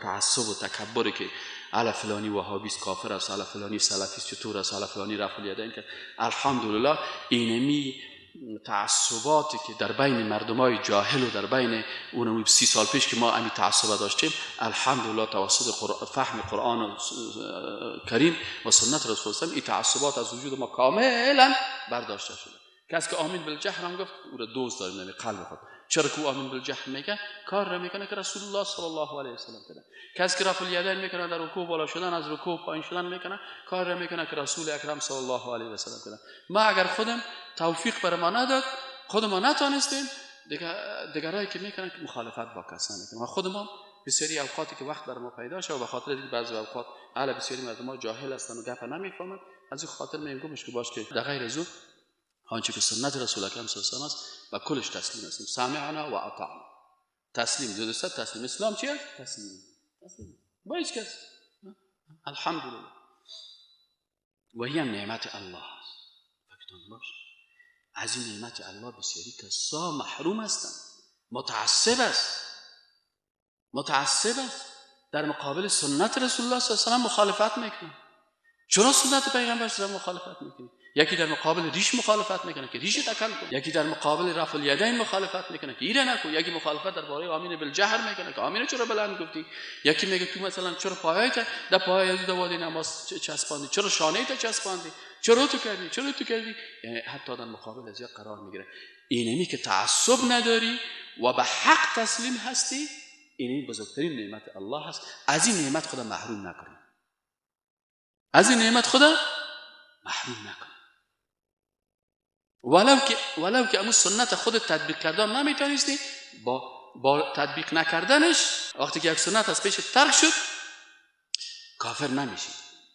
تعصب و تکبری که علی فلانی وهابی است کافر است، علی فلانی سلفی است چطور است، علی فلانی رفع الیدین که الحمدلله اینمی تعصباتی که در بین مردمای جاهل و در بین اون 30 سال پیش که ما همین تعصب داشتیم، الحمدلله توسط فهم قرآن کریم و سنت رسول الله این تعصبات از وجود ما کاملا برداشته شده. کسی که آمین بالجهر هم گفت او را دوست داریم نمی قلب خود. چرا که او آمین بالجهر میگه؟ کار را میکنه که رسول الله صلی الله علیه و سلم کرده. کسی که رفع الیدین میکنه، در رکوع بالا شدن، از رکوع پایین شدن میکنه، کار را میکنه که رسول اکرم صلی الله علیه و سلم کرده. ما اگر خودم توفیق بر ما نداد، خود ما نتانستیم، دیگرایی که میکنن که مخالفت با کس نمیکنه. ما خود ما بسیاری اوقاتی که وقت بر ما پیدا شد و به خاطر دیگه بعضی اوقات اهل بسیاری مردم ما جاهل هستن و گپ نمیفهمن، از این خاطر میگم که باش که در غیر از او آنچه که سنت رسول اکرم صلی الله علیه و است و کلش تسلیم هستیم. سمعنا و اطعنا، تسلیم. درست تسلیم. اسلام چی است؟ تسلیم. تسلیم با هیچ کس. الحمدلله. و هی نعمت الله است. فکرتان باش از این نعمت الله بسیاری کسا محروم هستند. متعصب است، متعصب است، در مقابل سنت رسول الله صلی الله علیه و مخالفت میکنه. چرا سنت پیغمبر صلی الله علیه و مخالفت میکنه؟ یکی در مقابل ریش مخالفت میکنه که ریش تکل کن، یکی در مقابل رفع الیدین مخالفت میکنه که ایره نکن، یکی مخالفت درباره آمین بالجهر میکنه که آمین چرا بلند گفتی، یکی میگه تو مثلا چرا پایایت در پای از دوادی نماز چسباندی، چرا شانه تا چسباندی، چرا تو کردی، چرا تو کردی. یعنی حتی در مقابل از قرار میگیره. اینمی که تعصب نداری و به حق تسلیم هستی، این بزرگترین نعمت الله هست. از این نعمت خدا محروم نکنی، از این نعمت خدا محروم نکنی. ولو که امو سنت خود تطبیق کردن نمیتونستی، با تطبیق نکردنش وقتی که یک سنت از پیش ترک شد کافر نمیشی،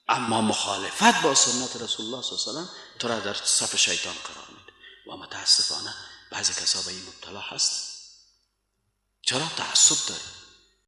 اما مخالفت با سنت رسول الله صلی الله علیه و سلم تو را در صف شیطان قرار میده. و متاسفانه بعضی کسا به این مبتلا هست. چرا تعصب داری؟